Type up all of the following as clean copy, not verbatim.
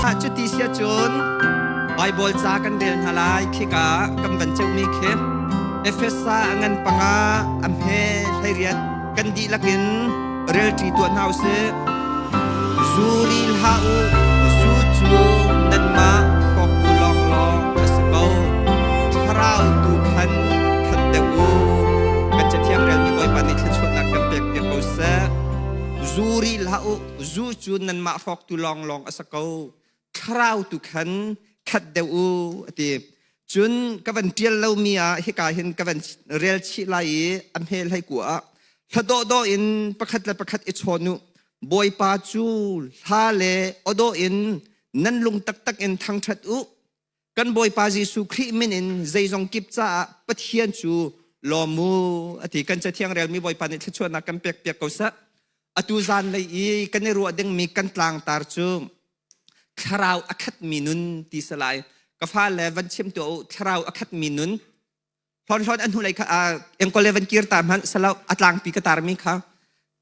Cuti sia cun Bible ca kan rel hna lai. Khika kan van ceumi khi Efesa a ngan panga a hme 18 kan dihlak in relṭi tuah hna usih. Zu ri hlah u, zu cu nanmah hrawktu lawnglawng a si ko. Thlarau tu khan khat deuh u. Kan Cathiang relmi Bawipa nih thluachuahnak kan pek piak ko seh. Zu ri hlah u, zu cu nanmah hrawktu lawnglawng a si ko. Thlarau tu khan khat deuh u, a ti. Cun ka van ṭial lomi ah hika hin ka van rel chih lai i a hme hlei kua ah hla dawhdawh in pakhat le pakhat i chawn u. Bawipa cu hla le awdawh in nan lung taktak in thangṭhat u. Kan Bawipa Jesuh Khrih min in zeizong kip caah Pathian cu lawm u, a ti. Kan Cathiang relmi Bawipa nih thluachuahnak kan pek piak ko seh. Atu zan lei i kan i ruah dingmi kan tlangtar cu thlarau a khatmi nun ti si lai. Ka fale van chim tuah u, thlarau a khatmi nun. Hlon hlon an hnulei kha engkole van kir ta hmanh salo a tlangpi ka tarmi kha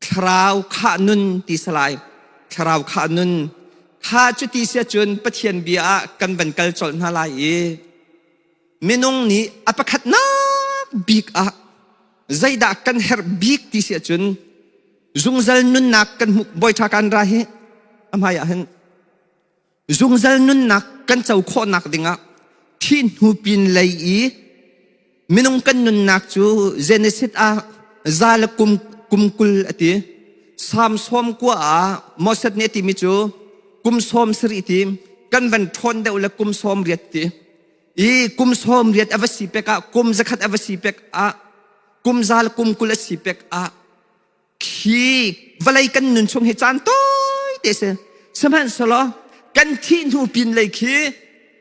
thlarau khah nun ti si lai. Thlarau khah nun kha cuti sia cun Pathian bia ah kan van kal colh hna lai i minung nih a pakhatnak bik ah zeidah kan herh bik ti si ahcun zungzal nunnak kan hmuh. Bawi ṭha kan ra hi a hmai ah hin zungzal nunnak kan co khawhnak dingah thi hnu pin lei i minung kan nunnak cu Genesis ah za le kum kum 20 a ti. Psalm 90 ah Moses nih a timi cu kum 70 ti, kan van ṭhawn deuh le kum 80 ti i kum 80 a va si pek ah, kum 100 a va si pek ah, kum za le kum 20 a si pek ah, khi vawlei kan nun chung hi caan tawi te si. Sihmanhsehlaw kan thih hnu pin lei khi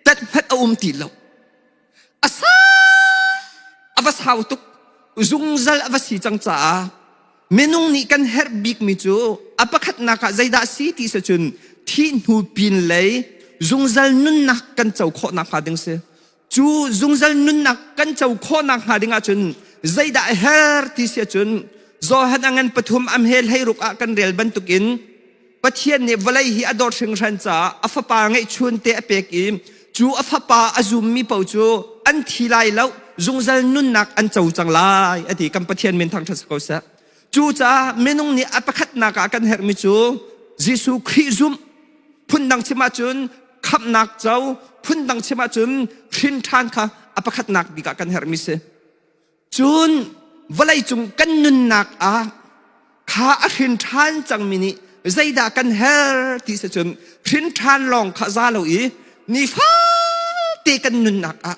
tat hmat a um ti lo. A sa a va sau tuk, zungzal a va si cang caah minung nih kan herh bikmi cu a pakhatnak ah zeidah si ti si cun thih hnu pin lei zungzal nunnak kan co khawhnak hnga ding si. Cu zungzal nunnak kan co khawhnak hnga ding ahcun zeidah a her ti si ahcun Johan a ngan pathum am he 16 ah kan rel bantukin Pathian nih vawlei hi a dawt hringhran caah a fapa ngeihchun te a pek i cu a fapa a zummi paoh cu an thi lai lo, zungzal nunnak an co cang lai a ti. Kan Pathian min thangṭhat si ko seh. Cucaah minung nih a pakhatnak ah kan herhmi cu Jesuh Khrih zumh, phundang chim ahcun khamhnak co, phundang chim ahcun hrin ṭhan kha a pakhatnak bik ah kan herhmi si. Cun vawleicung kan nunnak ah kha a hrin ṭhan cangmi nih zeidah kan her ti si cun hrin ṭhan lawng kha za lo i nifate kan nunnak ah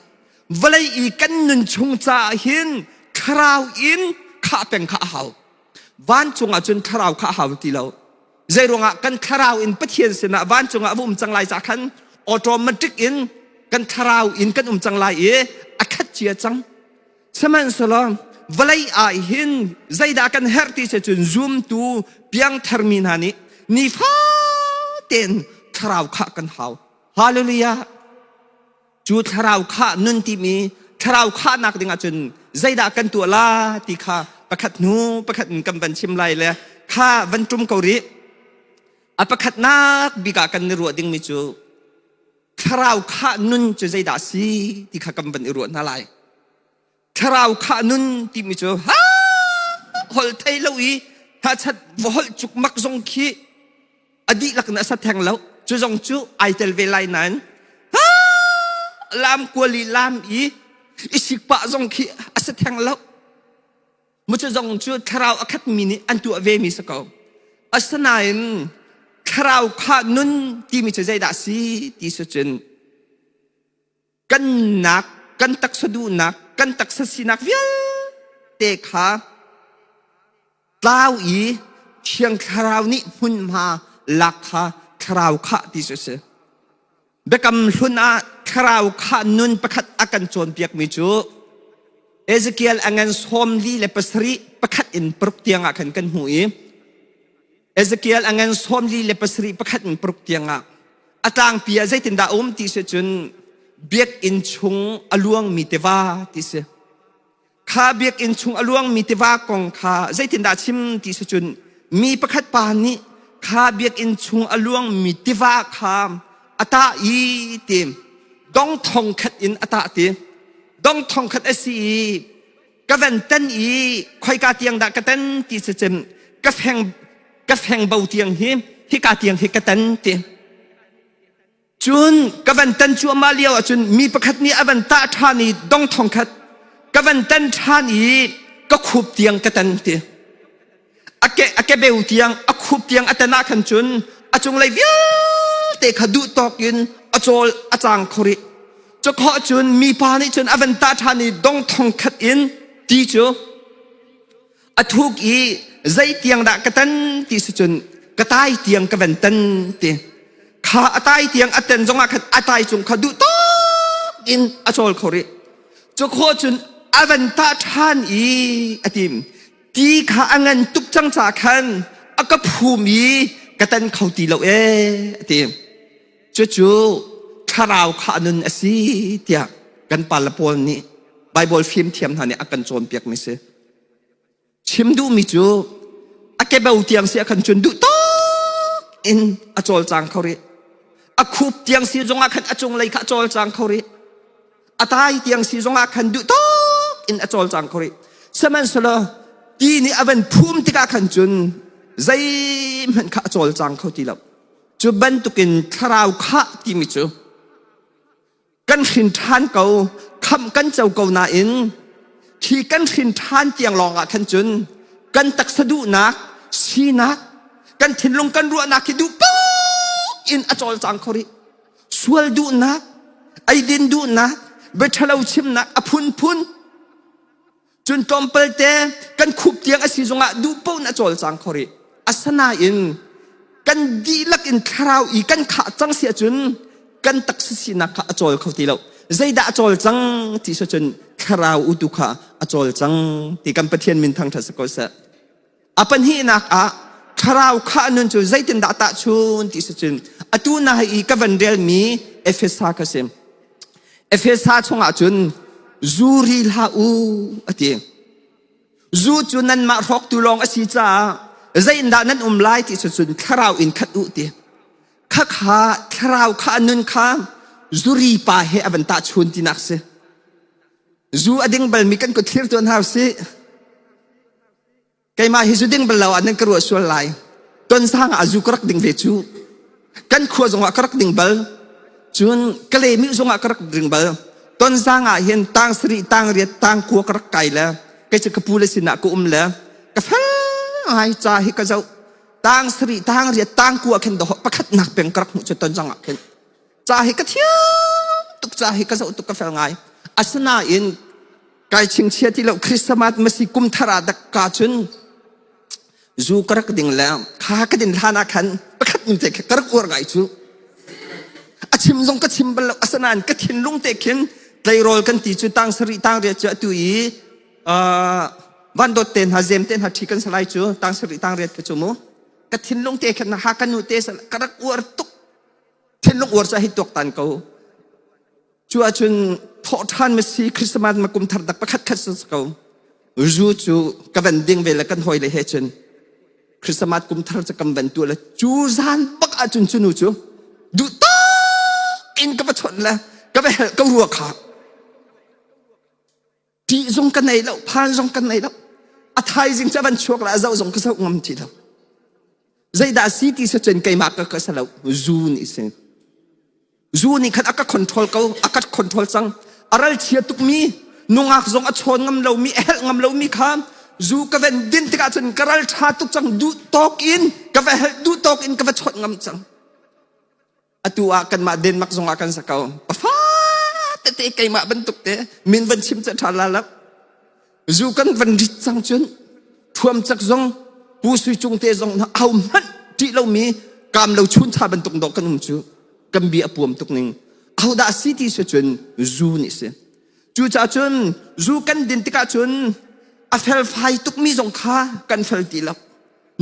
vawlei i kan nun chung caah hin thlarau in khah peng kha a hau. Vancung ah cun thlarau kha a hau ti lo. Zei ruangah? Kan thlarau in Pathian sinah vancung ah a um cang lai ca khan automatic in kan thlarau in kan um cang lai i a khat cia cang. Sihmanhsehlaw vawlei ah hin zeidah kan herh ti si cun zumtu piangthar mi hna nih nifatein thlarau khah kan hau. Hallelujah! Cu thlarau khah nun timi thlarau khahnak ding ahcun zeidah kan tuah la ti kha pakhat hnu pakhat in kan van chim lai le kha van ṭum ko rih. A pakhatnak bik ah kan i ruah dingmi cu thlarau khah nun cu zeidah a si ti kha kan van i ruah hna lai. Thlarau khah nun timi cu ha holh thei lo i hachat va holh cukmak zong khi a dihlak in a sa theng lo. Cu zong cu ai tel ve lai nain ha lam kuali lam i i sikpah zong khi a sa theng lo. Mu cu zong cu thlarau a khatmi nih an tuah ve mi si ko. Asinain thlarau khah nun timi cu zeidah si ti si cun kan nak, kan taksa duhnak, kan taksa sinak vialte kha tlau i Thiang Thlarau nih hmunhma lak kha thlarau khah ti cu a si. Biakam Hlun ah thlarau khah nun pakhat a kan cawnpiakmi cu Ezekiel a ngan 47 pakhat in 6 tiang ah khan kan hmuh i Ezekiel a ngan 47 pakhat in 6 tiang ah a tlangpi ah zeitindah a um ti si cun biakinn chung a luangmi tiva ti si. Kha biakinn chung a luangmi tiva kong kha zeitindah chim ti si cun mi pakhat pa nih kha biakinn chung a luangmi tiva kha a a tah i ti dong thong khat in a tah ti dong thong khat a si i ka van tan i khoika tiang dah ka tan ti si cem ka feng ka feng bo tiang hi hika tiang hi ka tan ti. Cun ka van tan cuahmah lio ahcun mi pakhat nih a van tah ṭhan i dong thong khat ka van tan ṭhan i ka khup tiang ka tan ti. A ke beu tiang a khup tiang a tan ah khan cun a cunglei vialte kha duh tawk in a cawl a cang kho rih. Cukhawh cun mipa nih cun a van tah ṭhan i dong thong khat in ti cu a thuk i zei tiang dah ka tan ti si cun ka tai tiang ka van tan ti. Kha a tai tiang a tan zongah khan a tai cung kha duh tawk in a cawl kho rih. Cu khawh cun a van tah ṭhan i a tim. Ti kha a ngan tuk cang ca khan a ka phum i ka tan kho ti lo ee a ti. Cucu thlarau kha a nun a si tiah kan pale pawl nih Baibal fimthiam hna nih a kan cawnpiakmi si. Chim duhmi cu a kebo tiang si a khan cun duh tawk in a cawlcang kho rih. A khup tiang si zongah khan a cunglei kha a cawlcang kho rih. A tai tiang si zongah khan duh tawk in a cawlcang kho rih. Sihmanhsehlaw ti nih a van phum tikah khan cun zeihmanh kha a cawlcang kho ti lo. Cu bantukin thlarau khah timi cu kan hrin ṭhan ko, khamh kan co ko nain khi kan hrin ṭhan tiang lawng ah khan cun kan taksa duhnak, sinak, kan thinlung kan ruahnak hi duh paoh in a cawlcang kho rih. Sual duhnak, eidin duhnak, biaṭhalo chimnak a phunphun Cun tlawmpal te kan khup tiang a si zongah duh paoh in a cawlcang kho rih. Asinain kan dihlak in thlarau i kan khah cang si ahcun kan taksa sinak kha a cawl kho ti lo. Zeidah a cawl cang ti si cun thlarau utu kha a cawl cang ti kan Pathian min thangṭhat si ko seh. A pahnihnak ah thlarau khah nun cu zeitindah tahchun ti si cun atu na i ka van relmi Efesa ka si. Efesa chungah cun zu ri hlah u a ti. Zu cu nanmah hrawktu lawng a si caah zeitindah nan um lai ti si cun thlarau in khat u ti. Khakha thlarau kha nun kha zuri pa he a van tahchun tinak si. Zu a ding balmi kan kut thlir tuan hau si. Keimah hi zu ding bal lo ah nan ka ruah sual lai. Tonsang ah zu ka rak ding ve cu. Kan khua zongah ka rak ding bal. Cun Kalemi zongah ka rak ding bal. Tonsang ah hin tang sarih, tang riat, tang kua ka rak kai le kei cu ka pu le sinah ka um le ka fel ngai ca hi ka zoh. Tang sarih, tang riat, tang kua khin doh pakhat nak peng ka rak hmuh cu Tonsang ah khin. Ca hi ka thiam tuk ca hi ka zoh tuk ka fel ngai. Asinain kai chingchia ti lo Christmas masi kum thar ah dak ka cun zu ka rak ding le kha ka din hlan ah khan pakhat nu te ka rak uar ngai cu a chim zong ka chim bal lo asinain ka thinlung te khin tleirawl kan ti cu tang sarih tang riat cu atu i van dawt te hna zem te hna ṭhi kan salai cu tang sarih tang riat ka cu mu ka thinlung te khan ha ka nu te ka rak uar tuk thinlung uar cu hi tuaktan ko Cu ahcun thawhṭhan masi Christmas ma kum thar dak pakhat khat si ko. Zu cu ka van ding ve le kan hawi le he cun Christmas kum thar cu kan van tuah le cu zan bak ahcun cu nu cu duh tak in ka va chawnh le ka va helh ka rua kha. Ṭih zong ka nei lo, phan zong ka nei lo. A thaizing cu a van chuak le a zoh zong ka zoh ngam ti lo. Zeidah si ti si cun keimah ka ka si lo. Zu nih si. Zu nih khan a ka control ko, a ka control cang. A ral chia tukmi, nungak zong a chawn ngam lomi, a helh ngam lomi kha zu ka ven din tikah cun ka ral ṭha tuk cang, duh tawk in ka va helh, duh tawk in ka va chawnh ngam cang. Atu ah kanmah Denmark zong ah kan sa ko. Pafa tete keimah bantuk te min van chim ca ṭha la lo. Zu kan van rit cang cun thuam cak zong pu sui cung te zong na au hmanh ṭih lomi kaam lo chun cha bantuk dawh kan um cu kan bi a puam tuk ning. Ahodah si ti si cun zu nih si. Cucaah cun zu kan din tikah cun a felfai tukmi zong kha kan fel ti lo.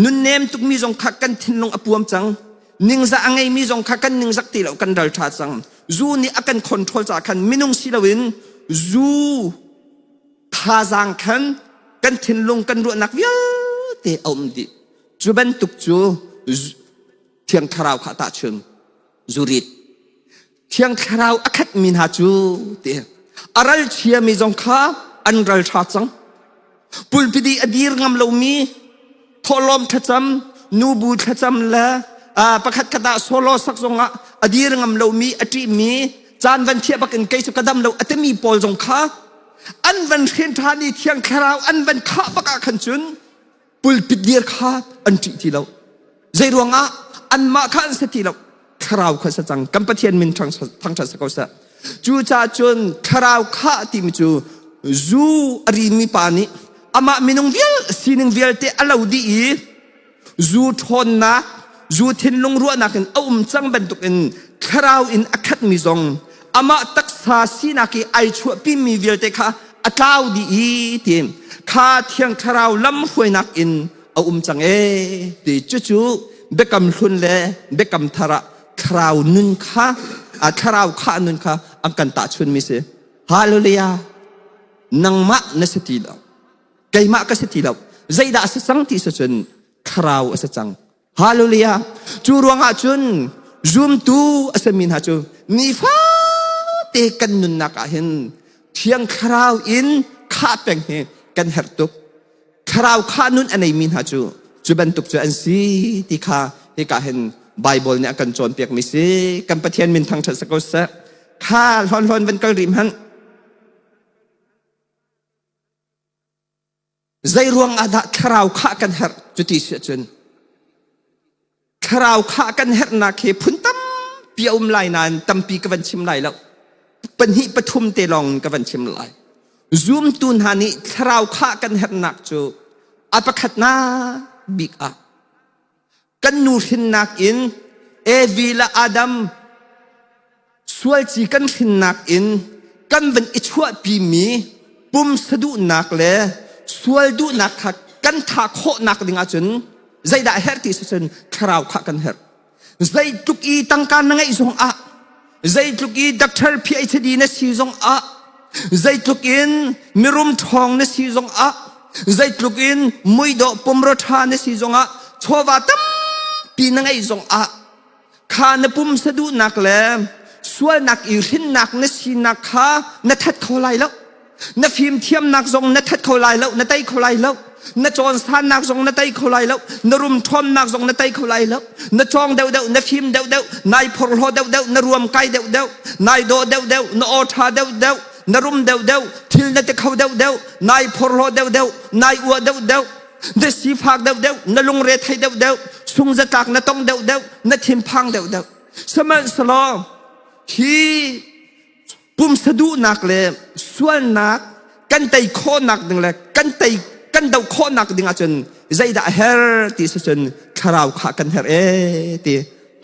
Nunnem tukmi zong kha kan thinlung a puam cang. Ningzah a ngeimi zong kha kan ningzak ti lo, kan ral ṭha cang. Zu nih a kan control caah khan minung si loin zu thazaang khan kan thinlung kan ruahnak vialte a um dih. Cu bantuk cu Thiang Thlarau kha tahchun zurit. Thiang Thlarau a khatmi hna cu ti a ral chiami zong kha an ral ṭha cang. Pulpit i a dir ngam lomi thawhlawm thlacam, nubu thlacam le pakhat khat ah solo sak zongah a dir ngam lomi a ṭihmi caan van thiah bakin kei cu ka dam lo a timi pawl zong kha an van hren ṭhan i Thiang Thlarau an van khah bak ah khan cun pulpit dir kha an ṭih ti lo. Zei ruangah anmah kha an si ti lo. Thlarau kha sa cang. Kan Pathian min thangṭhat sa ko seh. Cucaah cun thlarau kha timi cu zu a rimi pa nih amah minung vial sining vialte a lo dih i zu ṭhawnnak zu thinlung ruahnak in a um cang bantukin thlarau in a khatmi zong amah taksa sinak i ai chuahpimi vialte kha a tlau dih i ti kha thiang thlarau lam hruainak in a um cang ee ti cucu biakam hlun le biakam thar ah thlarau nun kha a thlarau kha nun kha an kan tahchunmi si. Hallelujah. Nangmah na si ti lo, keimah ka si ti lo, zeidah a si cang ti si cun thlarau a si cang. Hallelujah. Cu ruangah cun zumtu a simi hna cu nifate kan nunnak ah hin thiang thlarau in khah peng hi kan herh tuk. Thlarau khah nun a neimi hna cu cu bantuk cu an si ti kha hika hin Bible nih a kan cawnpiakmi si. Kan Pathian min thangṭhat si ko seh. Kha hlawn hlawn van kal rih hmanh. Zei ruang ah dah thlarau khah kan herh cuti si ahcun thlarau khah kan herhnak hi phun tampi a um lai nain tampi ka van chim lai lo. Pahnih pathum te lawng ka van chim lai. Zumtu hna nih thlarau khah kan herhnak cu a pakhatnak bik ah kan nu hrinnak in Evi le Adam sualci kan hrinnak in kan van i chuahpimi pumsa duhnak le sual duhnak kha kan thah khawhnak ding ahcun zeidah a herh ti si cun thlarau kha kan herh. Zeitluk i tangka na ngeih zong ah, zeitluk i doctor PhD na si zong ah, zeitluk in mirum ṭhawng na si zong ah, zeitluk in muidawh pumraw ṭha na si zong ah, chawva tampi na ngeih zong ah, kha na pumsa duhnak le sualnak i hrinnak na sinak kha na that kho lai lo. Na fimthiamnak zong na that kho lai lo, na tei kho lai lo. Na cawnsannak zong na tei kho lai lo. Na rumṭhawnnak zong na tei kho lai lo. Na cawng deuhdeuh, na fim deuhdeuh, nai phorhlaw deuhdeuh, na ruamkai deuhdeuh, nai dawh deuhdeuh, na aw ṭha deuhdeuh, na rum deuhdeuh, thil na ti kho deuhdeuh, nai phorhlaw deuhdeuh, nai uah deuhdeuh, na sifak deuhdeuh, na lungre thei deuhdeuh, sungzatlak na tong deuhdeuh, na thinphang deuhdeuh. Sihmanhsehlaw hi pumsa duhnak le sualnak kan tei khawhnak ding le kan tei kan doh khawhnak ding ahcun zeidah a her ti si cun thlarau kha kan herh ee ti.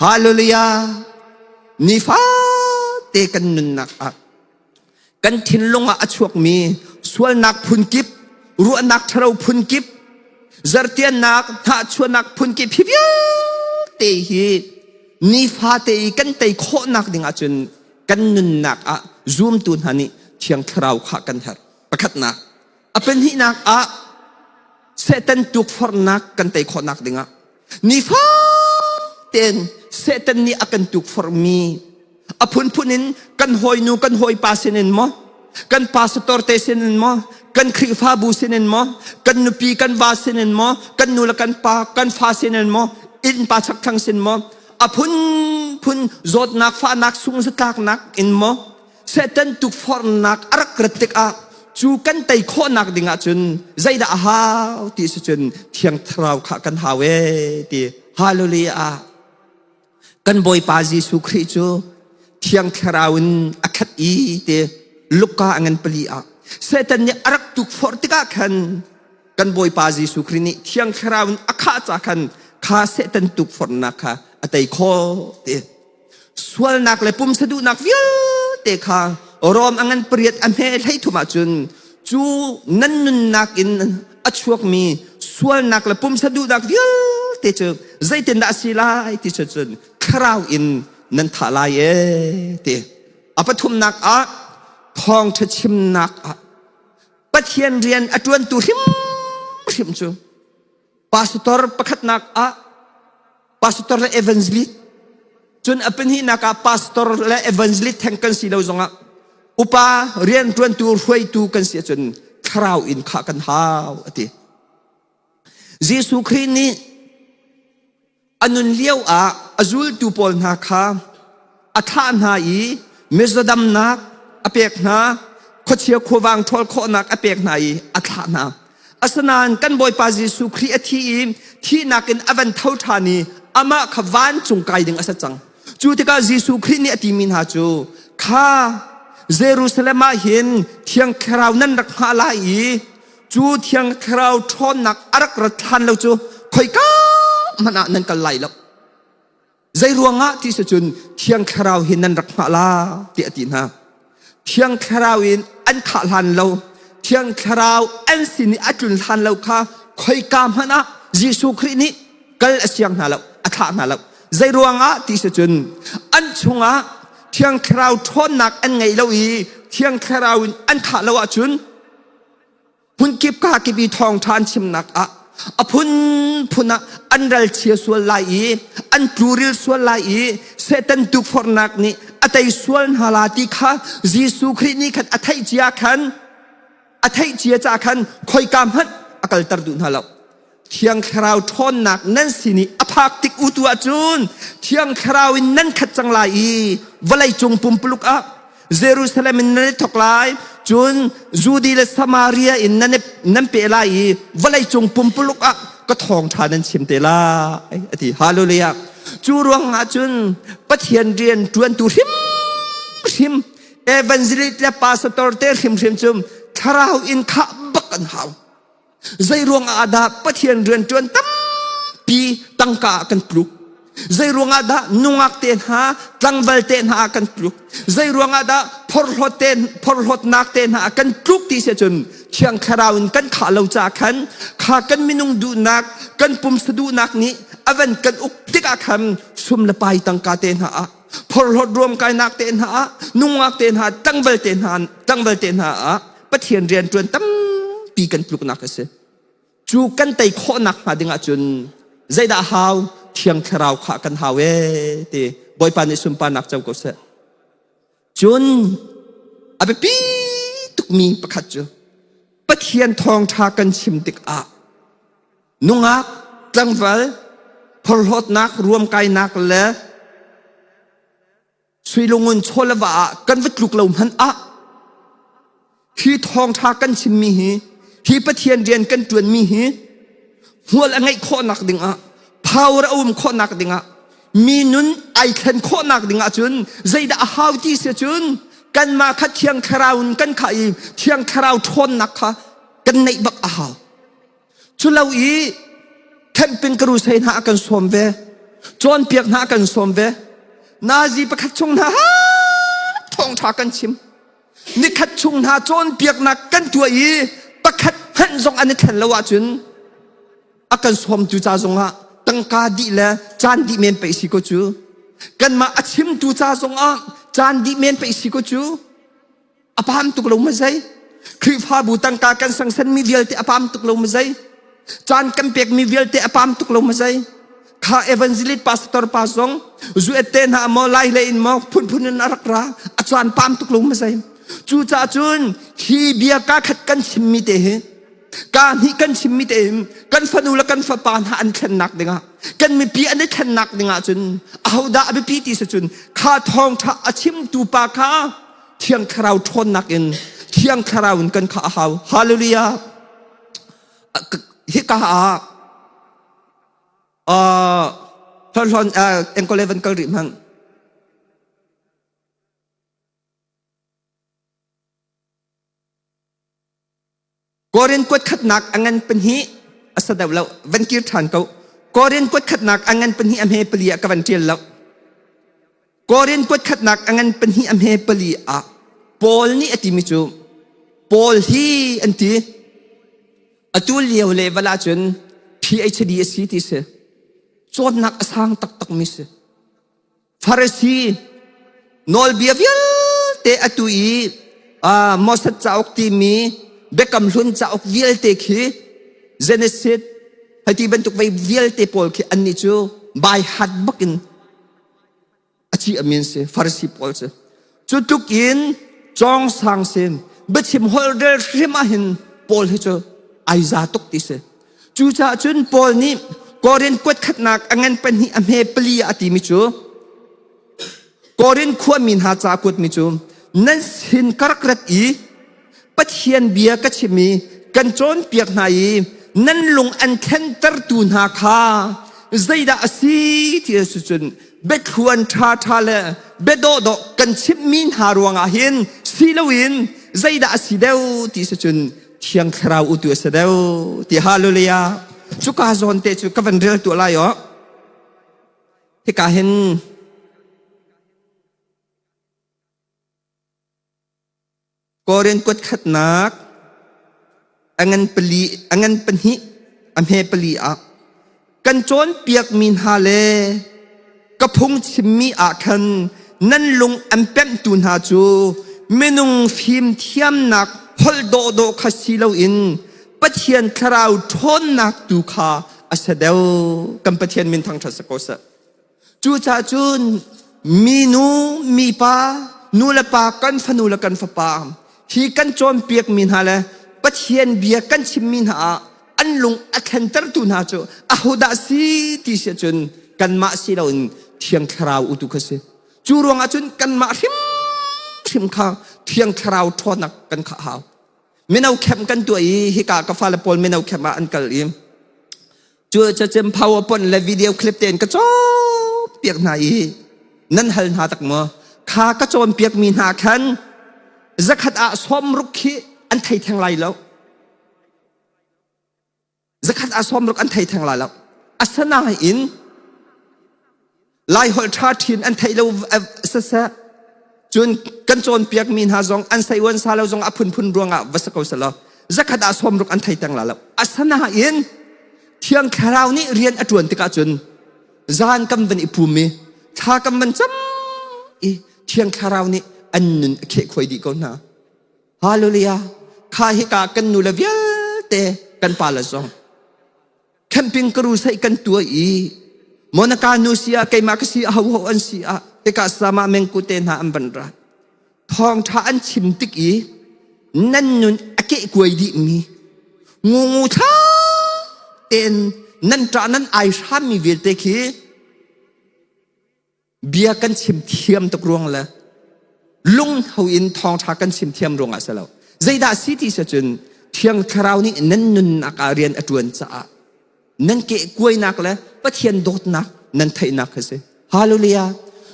Hallelujah. Nifate kan nunnak ah kan thinlung ah a chuakmi sualnak phunkip, ruahnak ṭhalo phunkip, zartiannak, hnahchuahnak phunkip hi vialte hi nifate i kan tei khawhnak ding ahcun kan nunnak ah zumtu hna nih Thiang Thlarau kha kan herh. Pakhatnak. A pahnihnak ah Satan tukforhnak kan tei khawhnak dingah nifatein Satan nih a kan tukforhmi a phunphun in kan hawinu kan hawipa sinin maw, kan pastor te sinin maw, kan Khrihfabu sinin maw, kan nupi kan va sinin maw, kan nu le kan pa kan fa sinin maw, innpa chakthlang sin maw, a phunphun zawtnak fahnak sungzatlaknak in maw Satan tukforhnak a rak rat tikah cu kan tei khawhnak ding ahcun zeidah a hau ti si cun Thiang Thlarau kha kan hau ee ti. Hallelujah. Kan Bawipa Jesuh Khrih cu Thiang Thlarau in a khat i ti Luka a ngan pali ah Satan nih a rak tukforh tikah khan kan Bawipa Jesuh Khrih nih Thiang Thlarau in a khah ca khan kha Satan tukforhnak kha a tei khawh ti. Sualnak le pumsa duhnak vialte kha Rom a ngan pariat a hme 33 ahcun cu nan nunnak in a chuakmi sualnak le pumsa duhnak vialte cu zeitindah a si lai ti cu cun thlarau in nan thah lai ee ti. A pathumnak ah thawngṭha chimnak ah Pathian rian a ṭuantu hrimhrim cu pastor pakhatnak ah pastor le evangelist. Cun a pahnihnak ah pastor le evangelist theng kan si lo zongah upa rianṭuantu hruaitu kan si ahcun thlarau in khah kan hau a ti. Jesuh Khrih nih a nun lio ah a zultu pawl hna kha a thlah hna i mizodamnak a pek hna, khuachia khuavang ṭhawl khawhnak a pek hna i a thlah hna. Asinain kan Bawipa Jesuh Khrih a thi i thihnak in a van tho ṭhan i amah kha vancung kai ding a si cang. Cu tikah Jesuh Khrih nih a timi hna cu kha Jerusalem ah hin Thiang Thlarau nan rak hngah lai i cu Thiang Thlarau ṭhawnnak a rak rat hlan lo cu khoika hmanh ah nan kal lai lo. Zei ruangah ti si cun Thiang Thlarau hi nan rak hngah la tiah a ti hna. Thiang Thlarau in an khah hlan lo, Thiang Thlarau an sin i a tlun hlan lo kha khoika hmanh ah Jesuh Khrih nih kal a siang hna lo, a thlah hna lo. Zei ruangah ti si cun an chungah Thiang Thlarau ṭhawnnak an ngei lo i Thiang Thlarau in an khah lo ahcun Hmunkip kakip i thawngṭha an chimnak ah a phunphun ah an ralchia sual lai i an tluril sual lai i Satan tukforhnak nih a tei sual hna la ti kha Jesuh Khrih nih khan a theih cia khan a theih cia ca khan khoika hmanh a kalter duh hna lo. Thiang Thlarau ṭhawnnak nan sin i a phak tik u tu ahcun Thiang Thlarau in nan khat cang lai i vawleicung pumpuluk ah Jerusalem in nan i thawk lai cun Judi le Samaria in nan, nan peh lai i vawleicung pumpuluk ah ka thawngṭha nan chim te lai a ti. Hallelujah. Cu ruangah cun Pathian rian ṭuantu hrimhrim evangelist le pastor te hrimhrim cu thlarau in khah bak an hau. Zei ruangah dah Pathian rianṭuan tampi tangka ah kan tluk? Zei ruangah dah nungak te hna, tlangval te hna ah kan tluk? Zei ruangah dah phorhlawt te, phorhlawtnak te hna ah kan tluk ti si cun Thiang Thlarau in kan khah lo ca khan kha kan minung duhnak, kan pumsa duhnak nih a van kan uk tikah khan sum le pai tangka te hna ah phorhlawt ruamkainak te hna ah nungak te hna tlangval te hna tlangval te hna ah Pathian rianṭuan tampi kan tluknak a si. Cu kan tei khawhnak hnga ding ahcun zeidah hau? Thiang Thlarau kha kan hau ee ti Bawipa nih sunparnak co ko seh. Cun a biapi tukmi pakhat cu Pathian thawngṭha kan chim tikah nungak, tlangval, phorhlawtnak, ruamkainak le Suilungun chaw le va ah kan va tluk lo hmanh ah hi thawngṭha kan chimmi hi hi Pathian rian kan ṭuanmi hi hmual a ngeih khawhnak dingah power a um khawhnak dingah mi nun ai thlen khawhnak dingah cun zeidah a hau ti si cun kanmah kha Thiang Thlarau in kan khah i Thiang Thlarau ṭhawnnak kha kan neih bak a hau. Culo i camping crusade hna a kan sawm ve. Cawnpiak hna a kan sawm ve. Nazi pakhat chung hna thawngṭha kan chim. Nikhat chung hna cawnpiaknak kan tuah i pakhat hmanh zong an i thlen lo ahcun a kan sawmtu ca zongah tangka dih le caan dih men pei si ko cu. Kanmah a chimtu ca zongah caan dih men pei si ko cu. A pam tuk lo ma zei? Khrihfabu tangka kan sangsanmi vialte a pam tuk lo ma zei? Caan kan pekmi vialte a pam tuk lo ma zei? Kha evangelist pastor pa zong zuet te hna maw lai le in maw phunphun in a rak ra a caan pam tuk lo ma zei? Cucaah cun hi bia ka khat kan chimmi te hi ka hnih kan chimmi te hin kan fanu le kan fapa hna an thlennak dingah kan mipi an i thlennak dingah cun ahodah a biapi ti si cun kha thawngṭha a chimtu pa kha Thiang Thlarau ṭhawnnak in Thiang Thlarau in kan khah a hau. Hallelujah. Hika ah hlon engkole van kal rih hmang. Korin kuat khatnak a ngan pahnih a sa deuh lo van kir ṭhan ko. Korin kuat khatnak a ngan pahnih a hme pali ah ka van ṭial lo. Korin kuat khatnak a ngan pahnih a hme pali ah Paul nih a timi cu Paul hi an ti. Atu lio le vala cun PhD a si ti si. Cawnnak a sang taktakmi si. Farasi nawlbia vialte atu i Moses cauk timi Biakam Hlun cauk vialte khi Genesis hei ti bantuk vei vialte pawl khi annih cu by heart bak in A ci amin si Farasi pawl si. Cu tluk in cawng sang sin biachim holh rel hrim ahhin Paul hi cu ai za tuk ti si. Cucaah cun Paul nih Korin kuat khatnak a ngan pahnih a hme pali ah a timi cu Korin khuami hna ca kuatmi cu nan sin ka rak rat i Pathian bia ka chim i kan cawnpiak hna i nan lung an thlentertu hna kha zeidah a si ti a si cun biathluan ṭhaṭha le biadawhdawh kan chimhmi hna ruangah hin si loin zeidah a si deuh ti si cun Thiang Thlarau utu a si deuh ti hallelujah. Cuka zawn te cu ka van rel tuah lai aw. Hika hin Korin kuat khatnak a ngan pali a ngan pahnih a hme pali ah kan cawnpiakmi hna le ka phung chimmi ah khan nan lung an pemhtu hna cu minung fimthiamnak holh dawhdawh kha si loin Pathian thlarau ṭhawnnak tu kha a si deuh. Kan Pathian min thangṭhat si ko seh. Cucaah cun minu, mipa, nu le pa, kan fanu le kan fapa hi kan cawnpiakmi hna le Pathian bia kan chimmi hna ah an lung a thlentertu hna cu ahodah si ti si ahcun kanmah si loin Thiang Thlarau utu kha si. Cu ruangah cun kanmah hrimhrim kha Thiang Thlarau ṭhawnnak kan khah hau. Mino camp kan tuah i hika ka fale pawl mino camp ah an kal i cu cacem PowerPoint le video clip tein ka cawnpiak hna i nan hal hna tak maw? Kha ka cawnpiakmi hna khan zakhat ah sawmruk khi an thei theng lai lo. Zakhat ah sawmruk an thei theng lai lo. Asinain Laiholh ṭha ṭhin an theih lo siseh cun kan cawnpiakmi hna zong an sei uan sa lo zong a phunphun ruangah va si ko selaw zakhat ah sawmruk an thei teng la lo. Asinain Thiang Thlarau nih rian a ṭuan tikah cun zan kan van i pum i thla kan van cam i Thiang Thlarau nih an nun a khehkhuai dih ko hna. Hallelujah! Kha hika kan nu le vialte kan pa le zong camping karu sai kan tua i Monica nu si ah keimah ka si ho ho an si ah hika sama mengku te hna an van ra thawngtha an chim tik i nan nun a keh kuai dih mi ngu ngu tha ten nan ṭah nan ai hram mi vialte khi bia kan chim thiam tuk ruang le lungtho in thawngṭha kan chim thiam ruangah si lo. Zeidah si ti si cun Thiang Thlarau nih nan nunnak ah rian a ṭuan caah nan kehkuainak le Pathian dawtnak nan theihnak kha si. Hallelujah.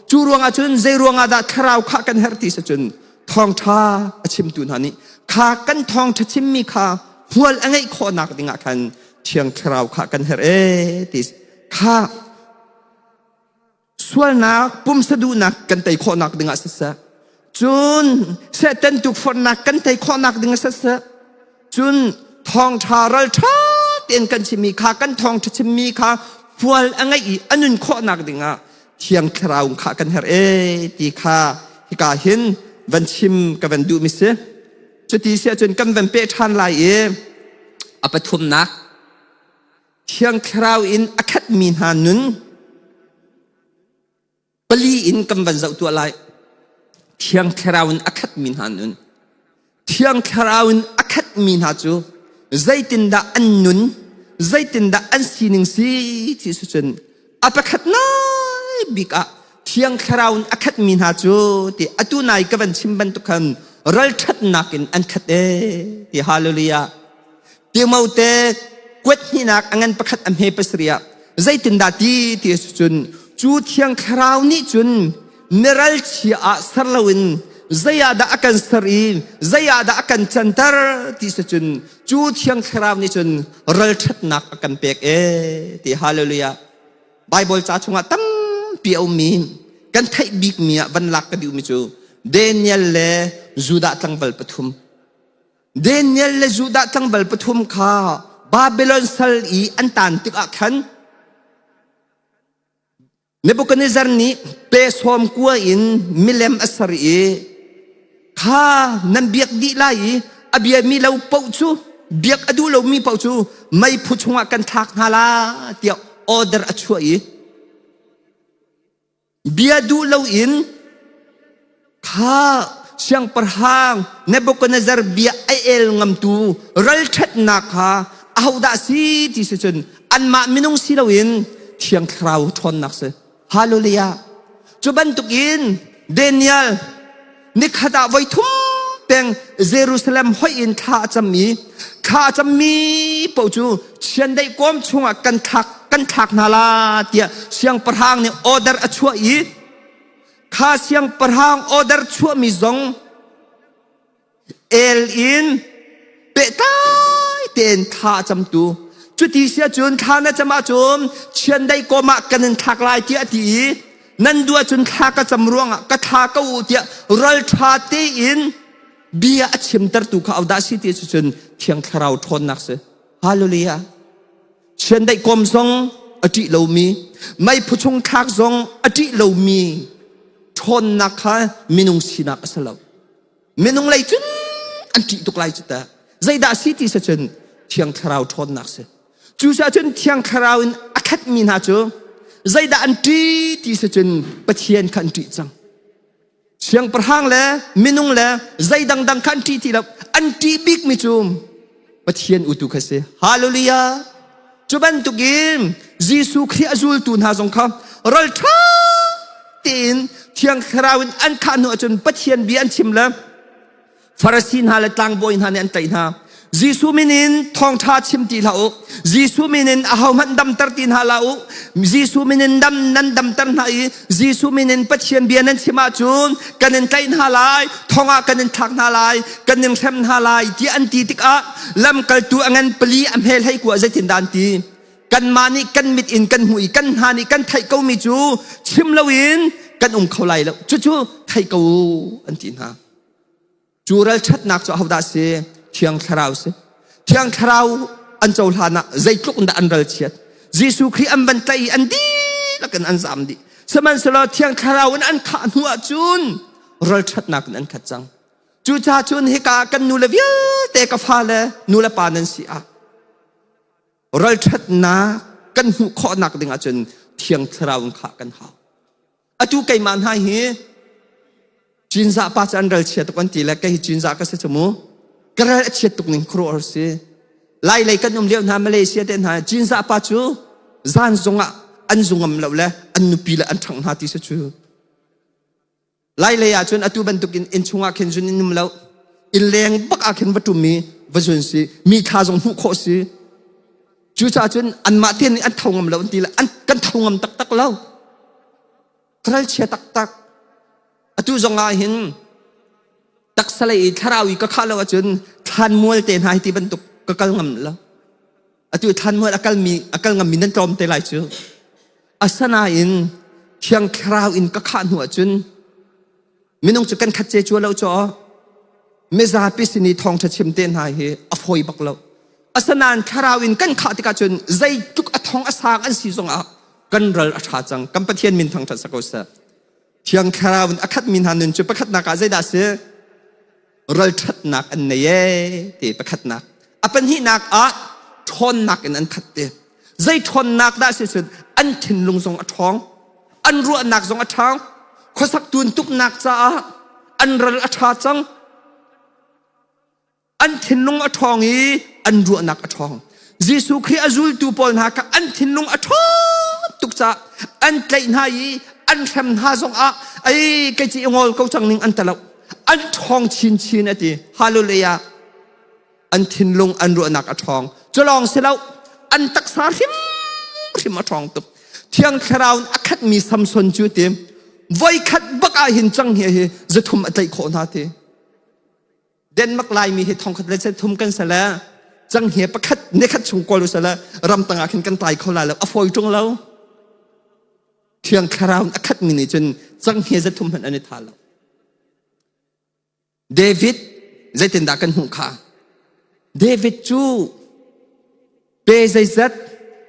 Cu ruangah cun zei ruangah dah Thlarau kha kan herh ti si cun thawngṭha a chimtu hna nih kha kan thawngṭha chimmi kha hmual a ngeih khawhnak dingah khan Thiang Thlarau kha kan herh ee ti kha sualnak pumsa duhnak kan tei khawhnak dingah siseh cun Satan tukforhnak kan tei khawhnak dingah siseh cun thawngṭha ralṭha tein kan chimmi kha kan thawngṭha chimmi kha hmual a ngeih i a nun khawhnak dingah Thiang Thlarau kha kan herh ee ti kha hika hin van chim ka van duhmi si. Cuti si ahcun kan van peh ṭhan lai i a pathumnak Thiang Thlarau in a khatmi hna nun pali in kan van zoh tuah lai. Thiang Thlarau in a khatmi hna nun. Thiang Thlarau in a khatmi hna cu zeitindah an nun, zeitindah an sining si ti si cun a pakhat nai bik ah Thiang Thlarau in a khatmi hna cu ti atu nai ka van chim bantuk khan ralṭhatnak in an khat ee ti hallelujah. Timote kuat hnihnak a ngan pakhat a hme pasarih ah zeitindah ti ti a si cun cu Thiang Thlarau nih cun miralchia ah ser loin zei ah dah a kan ser i zei ah dah a kan canter ti si cun cu Thiang Thlarau nih cun ralṭhatnak a kan pek ee ti hallelujah. Bible ca chungah tampi a ummi kan theih bikmi ah van lak ka duhmi cu Daniel le Judah tlangval pathum Daniel le Judah tlangval pathum kha Babylon sal i an taan tikah khan Nebuchadnezzar nih pe sawm kua in milem a ser i kha nan biak dih lai i a biami lo paoh cu biak a duh lomi paoh cu meiphu chungah kan thlak hna la tiah order a chuah i. Bia duh loin kha siangpahrang Nebuchadnezzar bia a el ngamtu ralṭhatnak kha ahodah si ti si cun anmah minung si loin Thiang Thlarau ṭhawnnak si. Hallelujah. Cu bantukin Daniel nikhat ah voi thum peng Jerusalem hoih in thla a cam i thla a cammi paoh cu chiandeih kawm chungah kan thlak kan thlak hna la tiah siangpahrang nih order a chuah i kha siangpahrang order chuahmi zong el in pehtlai tein thla a camtu cuti si ahcun thla na cam ahcun chiandeih kawm ah kan in thlak lai tiah a ti i nan duh ahcun thla ka cam ruangah ka thla ko u tiah ralṭha tein bia a chimtertu kha ahodah si ti cun Thiang Thlarau ṭhawnnak si. Hallelujah. Chiandeih kawm zong a ṭih lomi, meiphu chung thlak zong a ṭih lomi ṭhawnnak kha minung sinak a si lo. Minung lei cun an ṭih tuk lai cu ta. Zeidah si ti si cun Thiang Thlarau ṭhawnnak si. Cucaah cun Thiang Thlarau in a khatmi hna cu zeidah an ṭih ti si cun Pathian kha an ṭih cang. Siangpahrang le minung le zei dangdang kha an ṭih ti lo. An ṭih bikmi cu Pathian utu kha si. Hallelujah! Cu bantukin Jesuh Khrih a zultu hna zong kha ralṭha tein Thiang Thlarau in an khah hnu ahcun Pathian bia an chim le Farasi hna le tlangbawi hna nih an tlaih hna. Jesuh min in thawngṭha chim ti hlah u. Jesuh min in ahohmanh damter ti hna hlah u. Jesuh min in dam nan damter hna i Jesuh min in Pathian bia nan chim ahcun kan in tlaih hna lai, thong ah kan in thlak hna lai, kan in hrem hna lai tiah an ti tikah lamkaltu a ngan pali a hmel hlei kua zeitindah an ti? Kanmah nih kan mit in kan hmuh i kan hna nih kan theih komi cu chim loin kan um kho lai lo. Cucu thei ko u an ti hna. Cu ralṭhatnak cu ahodah si? Thiang Thlarau si. Thiang Thlarau an cohlan ah zeitluk in dah an ralchiat. Jesuh Khrih an van tlaih i an dihlak in an zam dih. Sihmanhsehlaw Thiang Thlarau in an khah hnu ahcun ralṭhatnak in an khat cang. Cucaah cun hika kan nule vialte ka fale nu le pa nan si ah ralṭhatnak kan hmuh khawhnak ding ahcun Thiang Thlarau in khah kan hau. Atu keimah hna hi Cinzah pa cu an ral chia tuk an ti le kei hi Cinzah ka si cu mu. Ka ral a chiat tuk ning khuaruah si. Lai lei kan um lio hna Malaysia te hna Cinzah pa cu zan zongah an zungam lo le an nupi le an ṭhang hna ti si cu. Lai lei ah cun atu bantukin inn chungah khin zun in um lo. Inn leng bak ah khin va ṭum i va zun si. Mi thla zong hmuh khawh si. Cucaah cun anmah te nih an tho ngam lo an ti le an kan tho ngam taktak lo. Ralchia taktak. Atu zong ah hin taksa lei i thlarau i ka khah lo ahcun thlanmual te hna hi ti bantuk ka kal ngam lo. Atu thlanmual a kalmi a kal ngammi nan tlawm te lai cu. Asanain Thiang Thlarau in ka khah hnu ahcun minung cu kan khat ce cua lo caw mizapi sin i thawngṭha chim te hna hi a fawi bak lo. Asanain thlarau in kan khah tikah cun zeitluk a thong a sang an si zongah kan ral a ṭha cang. Kan Pathian min thangṭhat sa ko seh. Thiang Thlarau in a khatmi hna nun cu pakhatnak ah zeidah a si? Ralṭhatnak an nei ee ti pakhatnak. A pahnihnak ah ṭhawnnak in an khat ti. Zei ṭhawnnak dah si cun an thinlung zong a ṭhawng, an ruahnak zong a ṭhang, khuasak tuntuknak caah an ral a ṭha cang. An thinlung a ṭhawng i an ruahnak a ṭhawng. Jesuh Khrih a zultu pawl hna kha an thinlung a ṭhawn tuk caah an tlaih hna i an hrem hna zongah ei kei ci i ngol ko cang ning an ti lo. An ṭhawng chinchin a ti. Hallelujah. An thinlung an ruahnak a ṭhawng. Cu lawng si lo, an taksa hrimhrim a ṭhawng tuk. Thiang Thlarau in a khatmi Samson cu ti voikhat bak ah hin cang hi hi zathum a tlaih khawh hna ti. Denmark Laimi hi thongkhat le thum kan sale canghngia pakhat nikhat chung kawl usale ramtang ah khin kan tlai kho lai lo a fawi ṭung lo Thiang Thlarau a khat mi nih cun canghngia zathum hmanh an i tha lo David zeitindah kan hmuh kha David cu Pe zeizat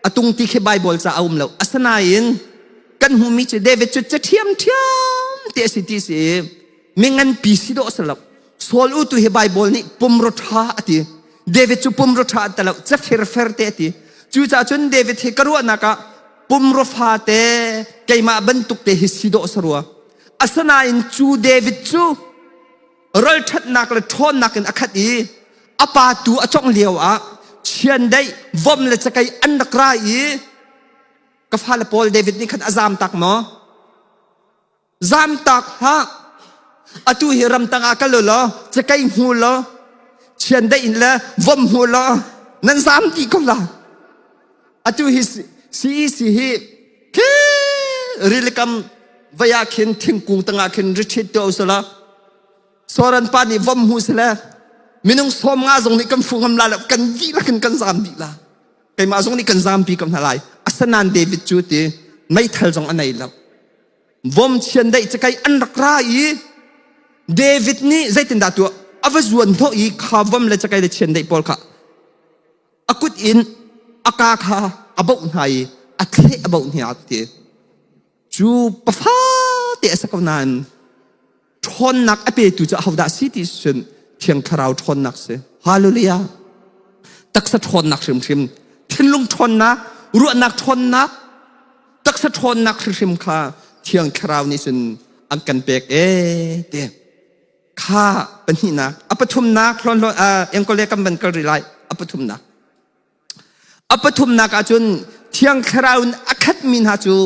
a tung ti khi Baibal ca a um lo. Asinain kan hmuhmi cu David cu ca ṭhiamṭhiam ti a si ti si. Mi nganpi si dawh a si lo. Saul u tu hi Baibal nih pumraw ṭha a ti. David cu pumraw ṭha a ti lo, ca firfer te a ti. Cucaah cun David hi ka ruahnak ah Pumrua fate keimah bantuk te hi si dawh sarua. Asinain cu David cu ralṭhatnak le ṭhawnnak in a khat i a pa tu a congh lio ah chiandeih vom le cakei an rak ra i ka fale pawl David nih khan a zam tak maw? Zam tak hlah. Atu hi ramtang ah kal u law cakei hmu law chiandeih in le vom hmu law nan zam dih ko la. Atu hi CEC hi khi rilikam vai ah khin thingkung tangah khin retreat tuah usila Soran pa nih vom hmu sile minung 50 zong nih kan fu ngam la lo, kan dihlak in kan zam dih la. Keimah zong nih kan zampi ko hna lai. Asanan David cu ti meithal zong a nei lo, vom chiandeih cakei an rak ra i David nih zeitindah tuah? A va zuan hnawh i kha vom le cakei le chiandeih pawl kha a kut in a ka kha a boh hna i a thleh a boh hna ti cu pafa te a si ko nain ṭhawnnak a petu cu ahodah si ti cun Thiang Thlarau ṭhawnnak si. Hallelujah! Taksa ṭhawnnak hrimhrim, thinlung ṭhawnnak, ruahnak ṭhawnnak, taksa ṭhawnnak hrimhrim kha Thiang Thlarau nih cun an kan pek ee ti. Kha pahnihnak, a pathumnak hlawn hlawn engkole kan van kal rih lai. A pathumnak. A pathumnak ahcun Thiang Thlarau in a khatmi hna cu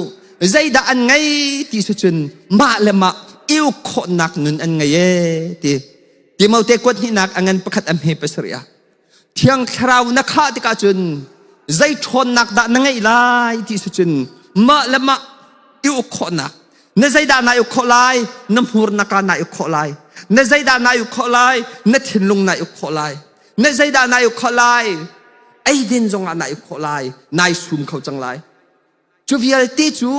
zeidah an ngei ti si cun mah le mah i uk khawhnak nun an ngei ee ti. Timote kuat hnihnak a ngan pakhat a hme pasarih ah Thiang Thlarau na khah tikah cun zei ṭhawnnak dah na ngeih lai ti si cun mah le mah i uk khawhnak. Na zeidah naa uk khawh lai? Na hmur na ka naa uk khawh lai. Na zeidah naa uk khawh lai? Na thinlung naa uk khawh lai. Na zeidah naa uk khawh lai? Eidin zongah naa uk khawh lai, nai sum kho cang lai. Cu vialte cu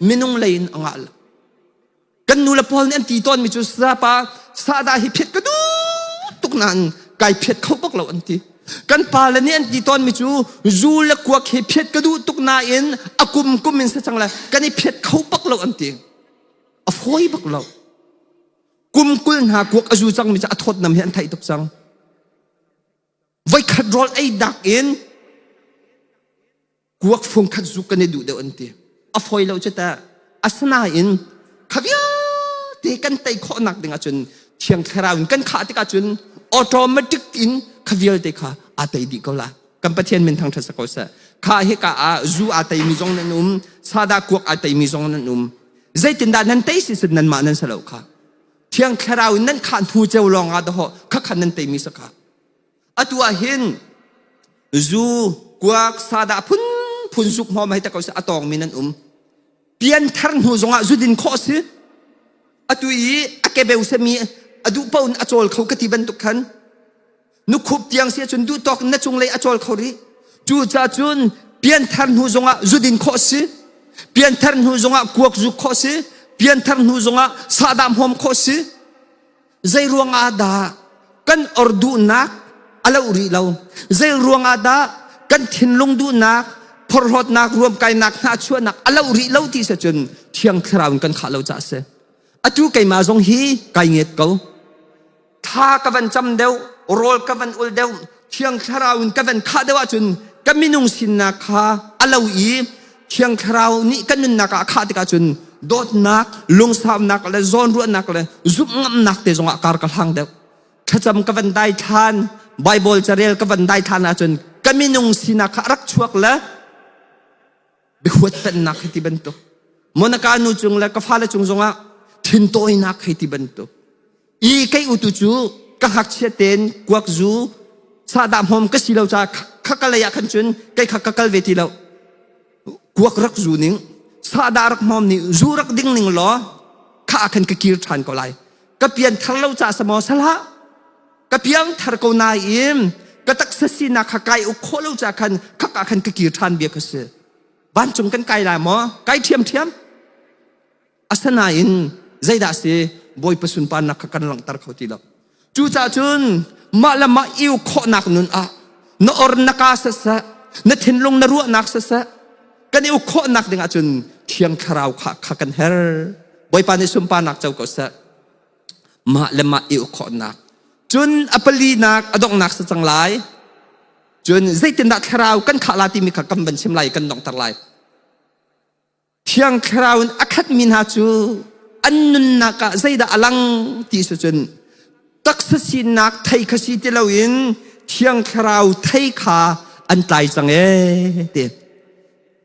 minung lei in a ngah lo. Kan nu le pawl nih an ti tawnmi cu sapa sahdah hi phiat ka duh tuk nain kai phiat kho bak lo an ti. Kan pa le nih an ti tawnmi cu zu le kuak hi phiat ka duh tuk nain a kum kum in sa cang le kan i phiat kho bak lo an ti. A fawi bak lo. Kum 20 hna kuak a zu cangmi cu a thawtnam hi an theih tuk cang. Voikhat rawl ei dak in kuak fung khat zuk kan i duh deuh an ti. A fawi lo cu ta. Asinain kha vialte kan tei khawhnak ding ahcun Thiang Thlarau in kan khah tikah cun automatic in kha vialte kha aa tei dih ko la. Kan Pathian min thangṭhat sa ko seh. Kha hika ah zu aa teimi zong nan um, sada kuak aa teimi zong nan um. Zeitindah nan tei si sin nanmah nan si lo kha. Thiang Thlarau in nan khah hnu ceu lawng ah dahawh kha khan nan teimi sa kha. Atu ah hin zu, kuak, sadah phun phun zuk hmawm hei ta ko a tawngmi nan um. Pianthar hnu zongah zu din khawh si. Atu i a kebeu semi a duh paoh in a cawl kho ka ti bantuk khan nukhup tiang si ahcun duh tawk na cunglei a cawl kho rih. Cucaah cun pianthar hnu zongah zu din khawh si. Pianthar hnu zongah kuak zuk khawh si. Pianthar hnu zongah sahdah hmawm khawh si. Zei ruangah dah kan or duhnak a lo rih lo? Zei ruangah dah kan thinlung duhnak, phorhlawtnak, ruamkainak, hnahchuahnak a lo rih lo ti si cun Thiang Thlarau in kan khah lo caah a si. Atu keimah zong hi kai nget ko. Thla ka van cam deuh, rawl ka van ul deuh, Thiang Thlarau in ka van khah deuh ahcun ka minung sinnak kha a lo i Thiang Thlarau nih kan nunnak ah a khah tikah cun dawtnak, lungsaunak le zawnruahnak le zumhngamnak te zongah kar ka hlang deuh. Thlacam ka van dai ṭhan, Bible carel ka van dai ṭhan ahcun ka minung sinak kha a rak chuak le biahuat pennak hei ti bantuk. Monaka nu cung le ka fale cung zongah thintawinak hei ti bantuk. I kei utu cu ka ngakchia tein kuak zu sahdah hmawm ka si lo caah kha ka lei ah khan cun kei kha ka kal ve ti lo. Kuak rak zu ning, sahdah rak hmawm ning, zu rak ding ning law kha ah khan ka kir ṭhan ko lai. Ka pian thar lo caah samaw salah. Ka piang thar ko nain ka taksa sinak kha kai uk khawh lo caah khan khak ah khan ka kir ṭhan bia ka si. Vancung kan kai lai maw? Kai ṭhiamṭhiam. Asinain zeidah si Bawipa sunparnak kha kan langhter kho ti lo. Cucaah cun mah le mah i uk khawhnak nun ah na or na ka siseh, na thinlung na ruahnak siseh, kan i uk khawhnak ding ahcun Thiang Thlarau kha, kha kan her. Bawipa nih sunparnak co ko seh. Mah le mah i uk khawhnak. Cun a palinak a donghnak si cang lai. Cun zeitindah thlarau kan khah la timi kha kan van chim lai kan donghter lai. Thiang Thlarau in a khatmi hna cu an nunnak ah zeidah a lang ti si cun taksa sinak thei kha si ti loin Thiang Thlarau thei kha an tlai cang ee ti.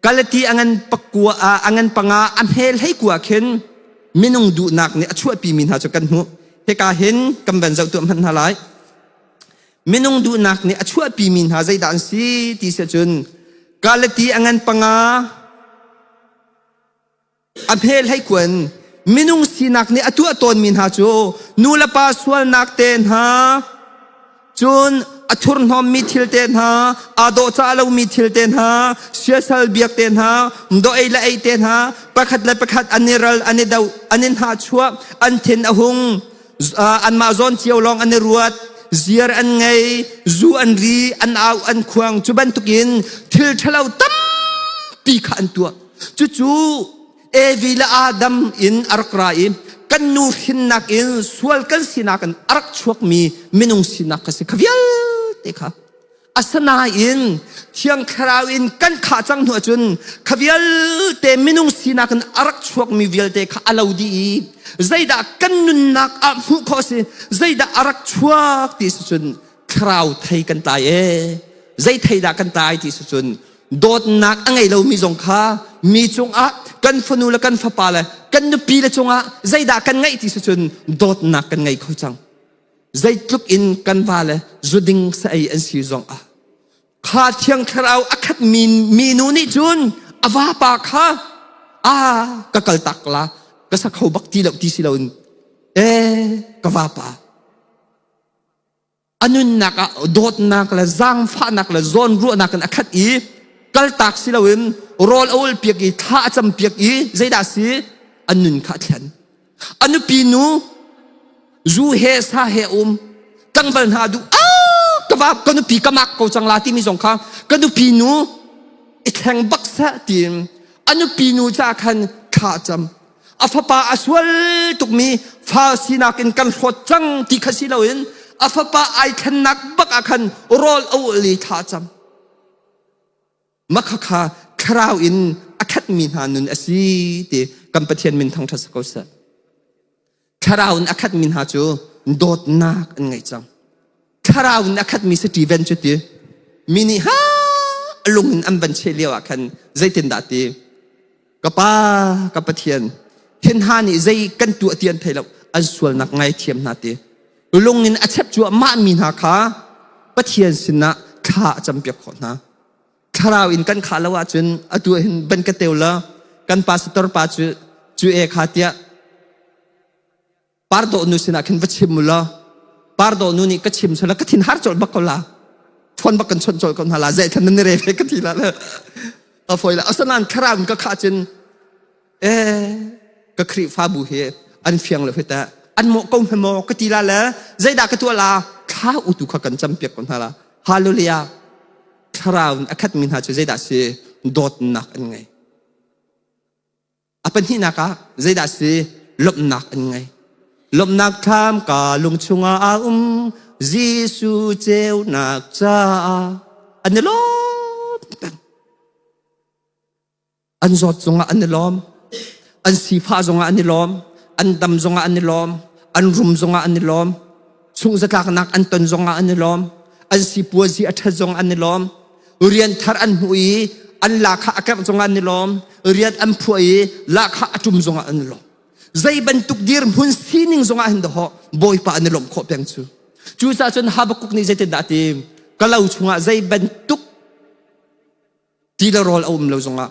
Galati a ngan pakua a ngan panga a hmel hlei kua khin minung duhnak nih a chuahpimi hna cu kan hmuh. Hika hin kan van zoh tuah hmanh hna lai. Minung duhnak nih a chuahpimi hna zeidah an si ti si cun Galati a ngan panga a hmel hlei kuan minung sinak nih a tuah tawnmi hna cu nu le pa sualnak te hna cun a thurhnawmmi thil te hna aa dawhcah lomi thil te hna siasal biak te hna do ei le ei te hna pakhat le pakhat an i ral an i do an i hnahchuah an thin a hung anmah zawn cio lawng an i ruat ziar an ngei zu an ri an au an khuang cu bantukin thil ṭhalo tampi kha an tuah. Cucu Evi le Adam in a rak ra i kan nu hrinnak in sual kan sinak in a rak chuakmi minung sinak kha si kha vialte kha. Asinain Thiang Thlarau in kan khah cang hnu ahcun kha vialte minung sinak in a rak chuakmi vialte kha a lo dih i zeidah kan nunnak ah hmuh khawh si zeidah a rak chuak ti si cun thlarau thei kan tlai ee zei thei dah kan tlai ti si cun dawtnak a ngei lomi zong kha mi cungah kan fanu le kan fapa le kan nupi le cungah zeidah kan ngeih ti si cun dawtnak kan ngei kho cang. Zeitluk in kan va le zuding sa ei an si zong ah kha Thiang Thlarau a khat mi minu nih cun a vapa kha a ka kal tak la ka sa kho bak ti lo ti si loin e ka vapa a nunnak ah dawtnak le zaangfahnak le zawnruahnak in a khat i kaltak si loin rawl a ul piak i thla a cam piak i zeidah si a nun kha a thlen. A nupi nu zu he sa he um tlangval hna duh ka va ka nupi ka mak ko cang la timi zong kha ka nupi nu i thleng bak seh tiin a nupi nu ca khan thla a cam. A fapa a sual tukmi fa sinak in kan hlawt cang ti kha si loin a fapa ai thlennak bak ah khan rawl a ul i thla a cam. Makhakha thlarau in a khatmi hna nun a si ti kan Pathian min thangṭhat si ko seh. Thlarau in a khatmi hna cu dawtnak an ngei cang. Thlarau in a khatmi si ṭiven cu ti mi nih ha lung in an van cheh lio ah khan zeitindah ti ka pa ka Pathian thinha nih zei kan tuah ti an thei lo an sualnak ngaithiam hna ti lung in a chep cuahmah mi hna kha Pathian sinah thla a campiak khawh hna. Thlarau in kan khah lo ahcun atu hin ban ka teu la kan pastor pa cu cu e kha tiah Pardawh nu sinah khin va chim u law Pardawh nu nih ka chim sala ka thin har colh bak ko la phone bak kan chawnh colh ko hna la zei than nan re ve ka ti la le a foi la asanan thlarau in ka khah cun e ka Khrihfabu hi an fiang lo hi ta an mawh ko hme maw ka ti la le zeidah ka tuah la thla utu kha kan cam piak ko hna la hallelujah thlarau in a khatmi hna cu zeidah si dawtnak an ngei. A pahnihnak ah zeidah si lawmhnak an ngei. Lawmhnak thlam ka lung chungah a um Jesuh ceunak caah an i lawm peng. An zawt zongah an i lawm. An sifah zongah an i lawm. An dam zongah an i lawm. An rum zongah an i lawm. Sungzatlaknak an ton zongah an i lawm. An sipuazi a ṭhat zong an i lawm. Rian thar an hmuh i an lahkhah a karh zongah an i lawm. Rian an phuah i lahkhah a ṭum zongah an i lawm. Zei bantuk dirhmun sining zongah hin dahawh Bawipa an i lawmh khawh peng cu. Cucaah cun Habakkuk nih zeitindah a ti? Ka lo chungah zei bantuk ti le rawl a um lo zongah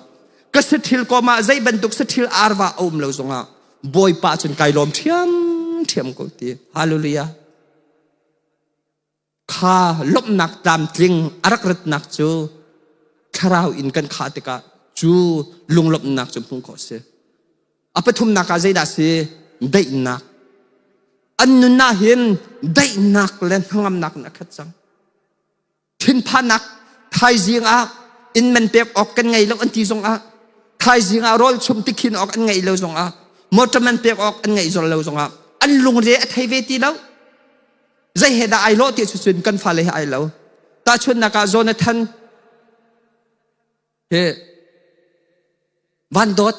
ka saṭhil kawm ah zei bantuk saṭhil arva a um lo zongah Bawipa cun kai lawm ṭhiamṭhiam ko ti. Hallelujah. Kha lawmhnak tlamtling a rak ratnak cu thlarau in kan khah tikah cu lunglawmhnak cu hmuh khawh a si. A pathumnak ah zeidah si? Daihnak. An nun ah hin daihnak le hnangamnak in a khat cang. Thinphannak thaizing ah inn man pek awk kan ngei lo an ti zongah thaizing ah rawl chum tikhin awk an ngeih lo zongah motor man pek awk an ngeih zor lo zongah an lungre a thei ve ti lo. Zei he dah ai lawh ti cucun kan fale he ai lo. Tahchunhnak ah Jonathan he Van Dawt.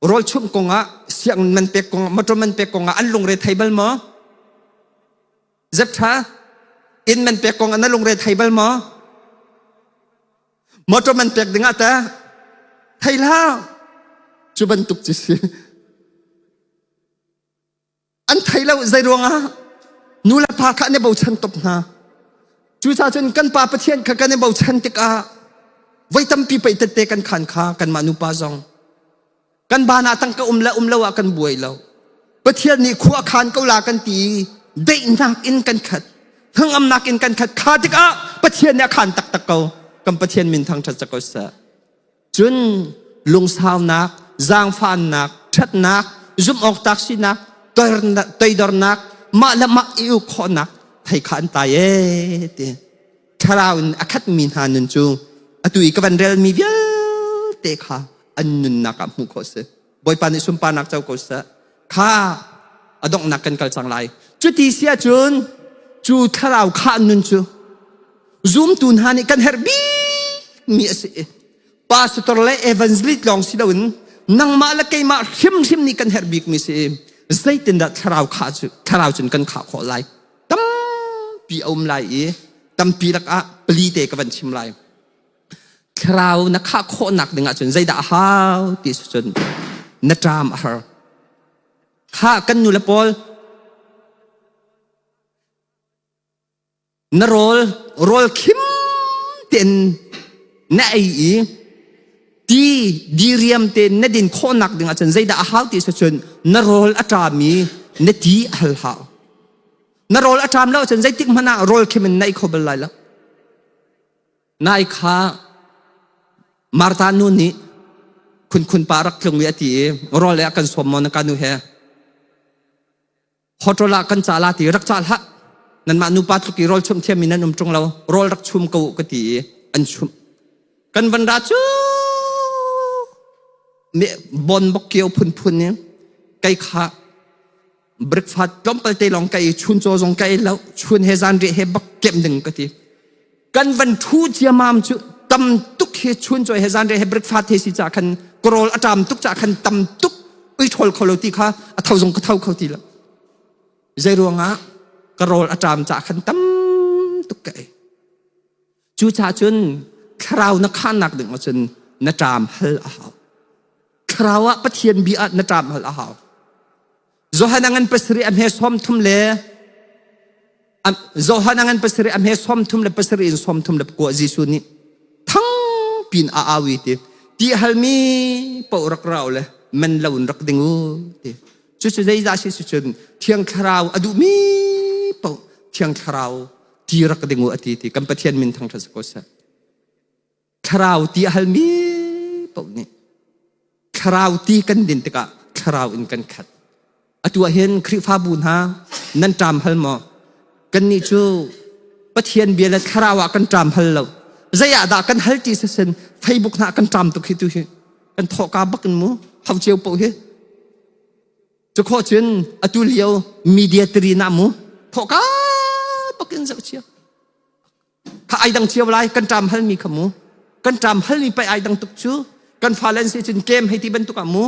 Rawl chumh kongah, sianginn man pek kongah, motor man pek kongah an lungre thei bal maw? Zeptha, inn man pek kongah na lungre thei bal maw? Motor man pek dingah ta thei hlah. Cu bantuk ci si. An thei lo zei ruangah nu le pa kha an i bochan tuk hna. Cucaah cun kan pa Pathian kha kan i bochan tikah voi tampi pei tette kan khan kha kanmah nupa zong kan baan ah tangka um le um lo ah kan buai lo. Pathian nih khua khan ko la kan ti i daihnak in kan khat hnangamnak in kan khat kha tikah Pathian nih a khan taktak ko. Kan Pathian min thangṭhat ko seh. Cun lungsaunak, zaangfahnak, ṭhatnak, zumhawktlak sinak, toidornak, mah le mah i uk khawhnak thei kha an tlai ee ti. Thlarau in a khatmi hna nun cu atu i ka van relmi vialte kha an nunnak ah hmuh khawh si. Bawipa nih sunparnak co ko seh. Kha a donghnak kan kal cang lai. Cuti si ahcun cu thlarau kha nun cu zumtu hna nih kan herh bikmi a si. Pastor le evangelist lawng si loin nangmah le keimah hrimhrim nih kan herh bikmi si. Zeitindah thlarau kha cu thlarau cun kan khah khawh lai? Tampi a um lai i tampi lakah pali te ka van chim lai. Thlarau na khah khawhnak ding ahcun zeidah a hau ti si cun na ṭam a har. Kha kan nu le pawl na rawl rawl khim tein na ei i ti diriam tein na din khawhnak ding ahcun zeidah a hau ti si cun na rawl a ṭam i na ti a hal hau. Na rawl a ṭam lo ahcun zeitik hmanh ah rawl khim in na ei kho bal lai lo. Nai kha Martha nu nih khunkhun pa rak tlung i a ti i rawl ei a kan sawm maw na ka nu he hotel ah kan ca la ti rak ca hlah nanmah nupa tluk i rawl chumh thiammi nan um ṭung lo rawl rak chum ko ka ti i an chumh kan van ra cu bon bok kio phunphun in kei kha breakfast tlawmpal te lawng ka ei chun chaw zong ka ei lo chun he zan riah he bak kem ding ka ti kan van thu ciamam cu tam tuk he chun chaw he zan riah he breakfast he si cha khan karawl a tam tuk cha khan tam tuk ui thol kho lo ti kha a tho zong ka tho kho ti lo zei ruangah ka rawl a ṭam ca khan tam tuk ka ei Cucaah cun thlarau na khannak ding ahcun na ṭam hal a hau. Thlarau ah Pathian bia ah na ṭam hal a hau. Johan a ngan pasarih a hme sawm thum le Johan a ngan pasarih a hme sawm thum le pasarih in sawm thum le pakua Jesuh nih thangpin a au i ti ti halmi paoh rak rau le man lo in rak ding u ti cucu zeizah si cun thiang thlarau a duhmi paoh thiang thlarau ti rak ding u a ti ti kan Pathian min thangṭhat si ko seh. Thlarau ti a halmi paoh nih thlarau ti kan din tikah thlarau in kan khat. Atu ah hin Khrihfabu hna nan ṭam hal maw? Kannih cu Pathian bia le thlarau ah kan ṭam hal lo. Zei ah dah kan hal ti sasin Facebook hna kan ṭam tuk hi tu hi. Kan thawhka bak in mu hau cio paoh hi. Cu khawh cun atu lio media tiri na mu thawhka bakin zoh cio. Kha ai dang cio lai kan ṭam halmi kha mu. Kan ṭam halmi pai ai dang tuk cu kan fale an si cun kem hei ti bantuk ah mu.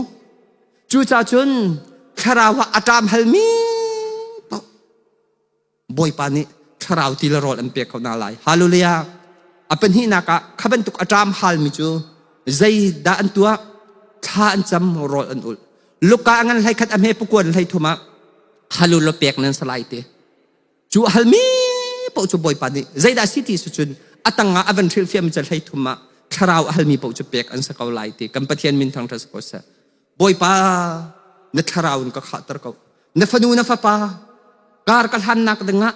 Cuca cun thlarau ah a ṭam halmi paoh Bawipa nih thlarau ti le rawl an pek ko hna lai. Hallelujah. A pahnihnak ah kha bantuk a ṭam halmi cu zeidah an tuah? Thla an cam, rawl an ulh. Luka a ngan hlei khat a hme pukuan hlei thum ah halul pek nan salai te. Cu a halmi paoh cu Bawipa nih zeidah si ti si cun a tangah a van hrilhfiah mi cu hlei thum ah thlarau a halmi paoh cu pek an si ko lai ti kan Pathian min thangṭhat si ko seh. Bawipa na thlarau in ka khahter ko. Na fanu na fapa kar ka hlannak dingah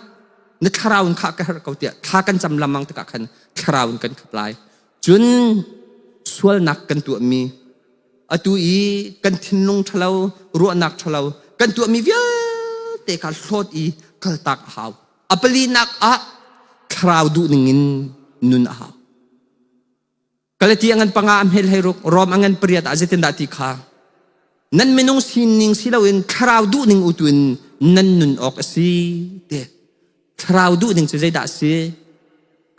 na thlarau in khah ka herh ko tiah thla kan cam lamang tikah khan thlarau in kan khap lai. Cun sualnak kan tuahmi atu i kan thinlung ṭhalo ruahnak ṭhalo kan tuahmi vialte kha hlawt i kaltak a hau. A palinak ah thlarau duh ningin nun a hau. Galati a ngan panga a hmel hei ruk, Rom a ngan pariat ah zeitindah ti kha nan minung sining si loin thlarau duhning u tuin nan nun awk a si te. Thlarau duhning cu zeidah a si?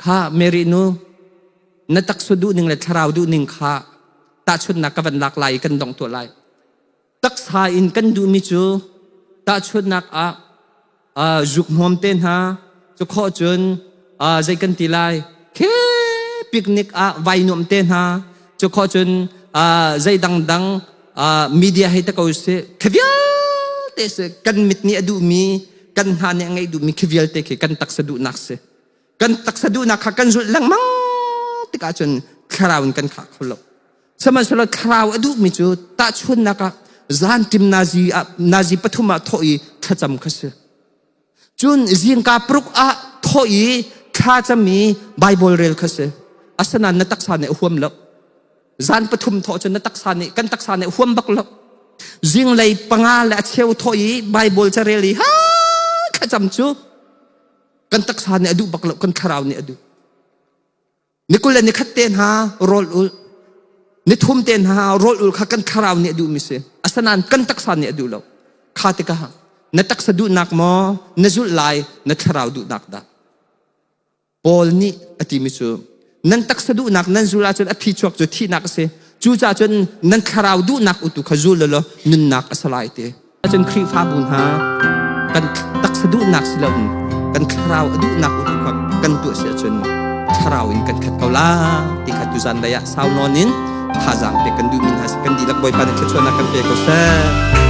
Kha Mary nu na taksa duhning le thlarau duhning kha tahchunhnak ka van lak lai i kan dong tuah lai. Taksa in kan duhmi cu tahchunhnak ah zuk hmawm te hna cu khawh cun zei kan ti lai khi picnic ah vai nuam te hna cu khawh cun zei dangdang media hei ta ko si khi vialte si kan mit nih a duhmi kan hna nih a ngeih duhmi khi vialte khi kan taksa duhnak si. Kan taksa duhnak kha kan zulh lengmang tikah cun thlarau in kan khah kho lo. Sihmanhsehlaw thlarau a duhmi cu tahchunnak ah zanṭim nazi ah nazi pathum ah thawh i thlacam kha si. Cun zingka paruk ah thawh i thlacam i Bible rel kha si. Asinain na taksa nih a huam lo. Zan pathum thawh cun na taksa nih kan taksa nih a huam bak lo. Zinglei panga le a cheu thawh i Bible ca rel i ha thlacam cu kan taksa nih a duh bak lo, kan thlarau nih a duh. Ni 21 te hna rawl ul, ni thum te hna rawl ul kha kan thlarau nih a duhmi si. Asinain kan taksa nih a duh lo. Kha tikah na taksa duhnak maw na zulh lai, na thlarau duhnak dah? Paul nih a timi cu nan taksa duhnak nan zul ahcun a phi chuak cu thihnak a si. Cucaah cun nan thlarau duhnak utu kha zul law nunnak a si lai ti. Cun Khrihfabu hna kan taksa duhnak si loin kan thlarau a duhnak utu kha kan tuah si ahcun thlarau in kan khat ko la ti kha tuzan lei ah sau nawn in thazaang pek kan duhmi hna si. Kan dihlak Bawipa nih thluachuahnak kan pe ko seh.